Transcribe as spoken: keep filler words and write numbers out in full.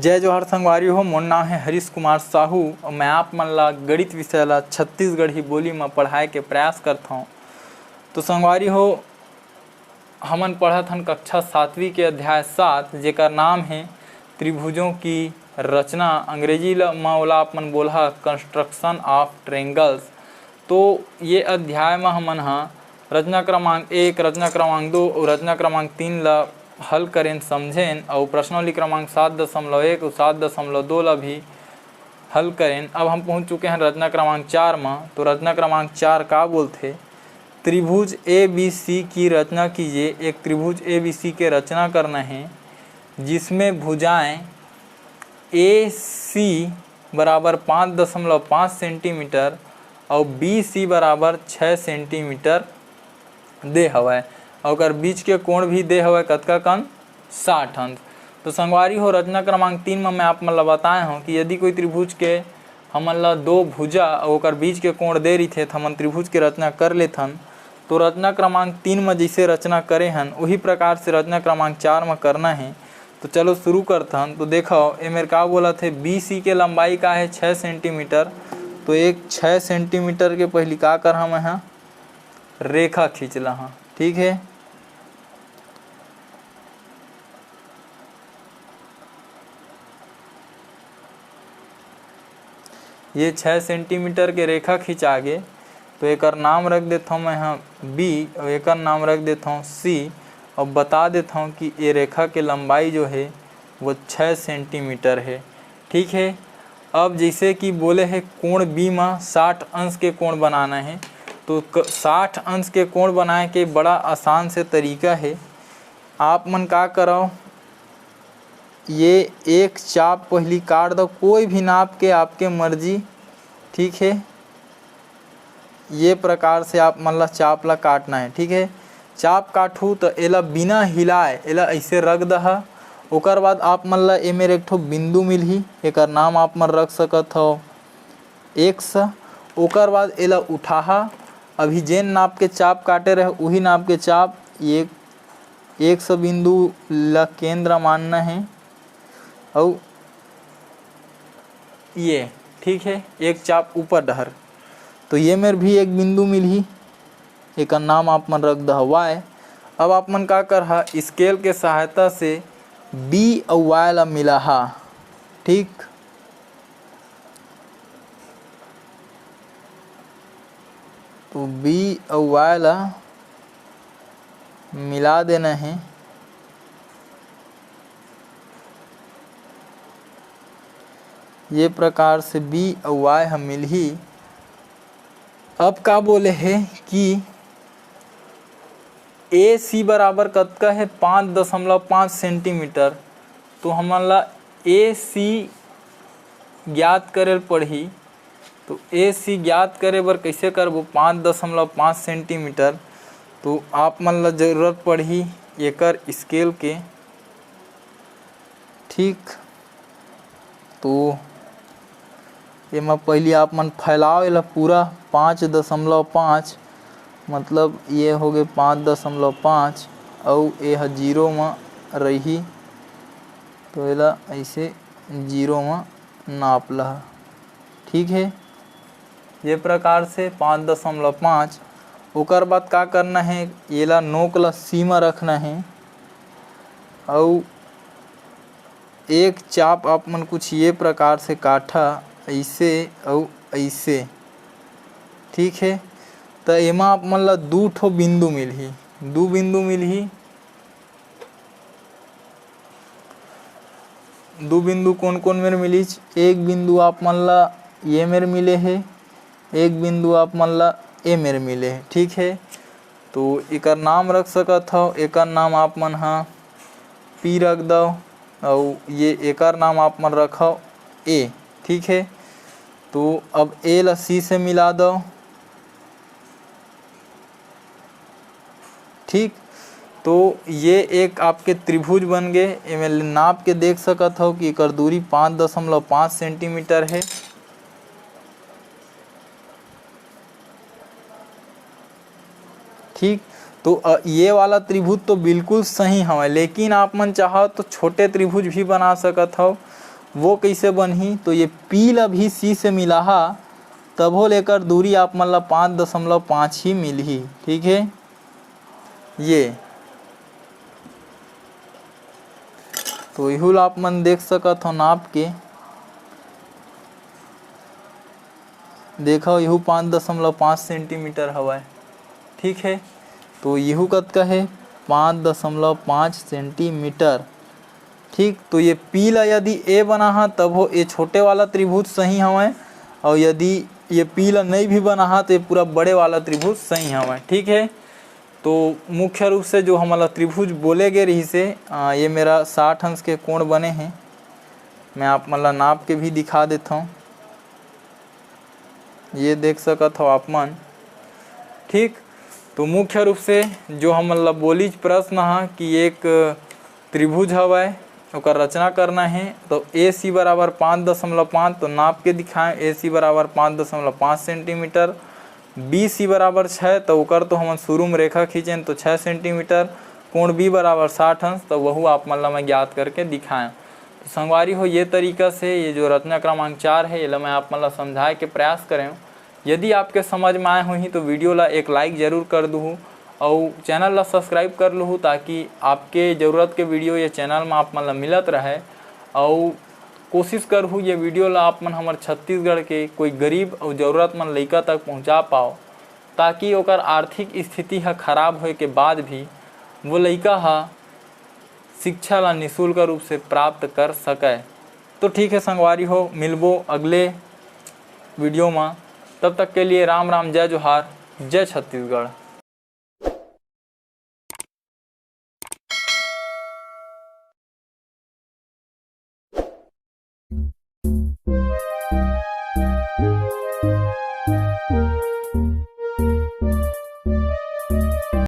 जय जोहार संगवारी हो, मोर नाम हे हरीश कुमार साहू अउ मैं आप मन ला गणित विषय ला छत्तीसगढ़ी बोली म पढ़ाए के प्रयास करथौं। तो संगवारी हो, हमन पढ़त हन कक्षा सातवीं के अध्याय सात, जेकर नाम हे त्रिभुजों की रचना। अंग्रेजी ल-, म ओला आप मन बोलहा construction of triangles। तो ये अध्याय म हमन ह रचना क्रमांक एक, रचना क्रमांक दो अउ रचना क्रमांक तीन ल हल करेन, समझेन अउ प्रश्नावली क्रमांक सात दशमलव एक अउ सात दशमलव दो ल भी हल करेन। अब हम पहुंच चुके हैं रचना क्रमांक चार म। तो रचना क्रमांक चार का बोलथे? त्रिभुज ए बी सी की रचना कीजिए। एक त्रिभुज ए बी सी के रचना करना है, जिसमें भुजाएं ए सी बराबर पाँच दशमलव पाँच सेंटीमीटर अउ बी सी बराबर छः सेंटीमीटर दे हवय, अउ ओकर बीच के कोण भी दे हवय, कतका कन? साठ अंश। तो संगवारी हो, रचना क्रमांक तीन म मैं आप मन ल बताए हौं कि यदि कोई त्रिभुज के हमन ल दो भुजा अउ ओकर बीच के कोण दे रहिथे, त हमन त्रिभुज के रचना कर लेथन। तो रचना क्रमांक तीन म जइसे रचना करे हन, उही प्रकार से रचना क्रमांक चार म करना हे। तो चलो शुरू करथन। तो देखव, ए मेर का बोलत हे, बी सी के लंबाई का हे? छः सेंटीमीटर। तो एक छः सेंटीमीटर के पहिली का करहा मैं ह? रेखा खींच लहा, ठीक है। ये छः सेंटीमीटर के रेखा खिंचा गे, तो एकर नाम रख देथौं मैं ह बी अउ एकर नाम रख देथौं सी। अउ बता देथौं कि ये रेखा के लंबाई जो है वो छः सेंटीमीटर है, ठीक है। अब जैसे कि बोले है कोण बी म साठ अंश के कोण बनाना है, तो क-, साठ अंश के कोण बनाए के बड़ा आसान से तरीका है। आप मन का करव, ये एक चाप पहिली काट दव, कोई भी नाप के, आपके मर्जी, ठीक है। ये प्रकार से आप मन ला चाप ला काटना है, ठीक है। चाप काटहू त एला बिना हिलाए एला ऐसे रख दहा। ओकर बाद आप मन ला एमेर एक ठो बिंदु मिलही, एकर नाम आप मन रख सकत हव एक्स। ओकर बाद एला उठाहा, अभी जेन नाप के चाप काटे रहे उही नाप के चाप ये एक्स बिंदु ला केंद्र मानना है। अउ ये, ठीक है, एक चाप ऊपर डहर, तो ये मेर भी एक बिंदु मिलही, एकर नाम आप मन रख दह वाई। अब आप मन का करहा, स्केल के सहायता से बी अउ वाई ला मिलाहा, ठीक। तो बी अउ वाई ला मिला देना है। ये प्रकार से बी अउ वाई ह मिलही। अब का बोले हे कि ए सी बराबर कतका हे? पाँच दशमलव पाँच सेंटीमीटर। तो हमन ला ए सी ज्ञात करे ल पड़ही। तो ए सी ज्ञात करे बर कइसे करबो? पाँच दशमलव पाँच सेंटीमीटर। तो आप मन ला जरूरत पड़ही एकर स्केल के, ठीक। तो एमा पहिली आप मन फैलाव एला पूरा पाँच दशमलव पाँच, मतलब ये हो गए पाँच दशमलव पाँच, अउ ये ह जीरो म रही, तो एला ऐसे जीरो म नाप लहा, ठीक है। ये प्रकार से पाँच दशमलव पाँच। ओकर बाद का करना है, एला नोक ला सी म रखना है, अउ एक चाप आप मन कुछ ये प्रकार से काटा, ऐसे अउ ऐसे, ठीक है। त एमा आप मन ला दू ठो बिंदु मिलही, दू बिंदु मिलही। दू बिंदु कोन कोन मेर मिलिच? एक बिंदु आप मन ला ये मेर मिले हे, एक बिंदु आप मन ला ए मेर मिले हे, ठीक है। तो एकर नाम रख सकत हव, एकर नाम आप मन ह पी रख दव, अउ ये एकर नाम आप मन रखव ए, ठीक है। तो अब ए ला सी से मिला दव, ठीक। तो ये एक आपके त्रिभुज बन गे। एमे नाप के देख सकत हव कि एकर दूरी पाँच दशमलव पाँच सेंटीमीटर है, ठीक। तो अ, ये वाला त्रिभुज तो बिल्कुल सही हवय, लेकिन आप मन चाहो तो छोटे त्रिभुज भी बना सकत हव। वो कइसे बनही? तो ये P ला भी C से मिलाहा, तभो ले एकर दूरी आप मन ला पाँच दशमलव पाँच ही मिलही। ठीक है, ये तो इहू ला आप मन देख सकत हो नाप के। देखो, इहू पाँच दशमलव पाँच सेंटीमीटर हवय। ठीक है, तो इहू कतका है? पाँच दशमलव पाँच सेंटीमीटर। ठीक, तो ये P ला यदि A बनाहा, तभो ये छोटे वाला त्रिभुज सही हवय, और यदि ये P ला नहीं भी बनाहा, तो ये पूरा बड़े वाला त्रिभुज सही हवय। ठीक है, तो मुख्य रूप से जो हमन ला त्रिभुज बोले गे रहिसे, आ, ये मेरा साठ अंश के कोण बने हे। मैं आप मन ला नाप के भी दिखा देथव, ये देख सकत हो आप मन। ठीक, तो मुख्य रूप से जो हमन ला बोलीच प्रश्न हा कि एक त्रिभुज हवय, ओकर रचना करना हे, तो AC बराबर पाँच दशमलव पाँच, तो नाप के दिखाएं, AC बराबर पाँच दशमलव पाँच सेंटीमीटर, BC बराबर छः, तो ओकर तो हमन शुरू में रेखा खींचेन, तो छः सेंटीमीटर, कोण B बराबर साठ अंश, तो वहू आप मन ला मैं ज्ञात करके दिखाएं। तो संगवारी हो, ये तरीका से ये जो रचना क्रमांक चार है, ये ला मैं आप मन ला समझाए के प्रयास करें। यदि आपके समझ में आए होही, तो वीडियो ला एक लाइक जरूर कर दूहू, अउ चैनल ला सब्सक्राइब कर लूहू, ताकि आपके जरूरत के वीडियो ये चैनल में आप मन ला मिलत रहे। अउ कोशिश करहू ये वीडियो ला आप मन हमर छत्तीसगढ़ के कोई गरीब अउ जरूरतमंद लइका तक पहुंचा पाओ, ताकि ओकर आर्थिक स्थिति ह खराब होए के बाद भी वो लइका ह शिक्षा ला निशुल्क रूप से प्राप्त कर सके। तो ठीक है संगवारी हो, मिलबो अगले वीडियो में। तब तक के लिए राम राम, जय जोहार, जय छत्तीसगढ़।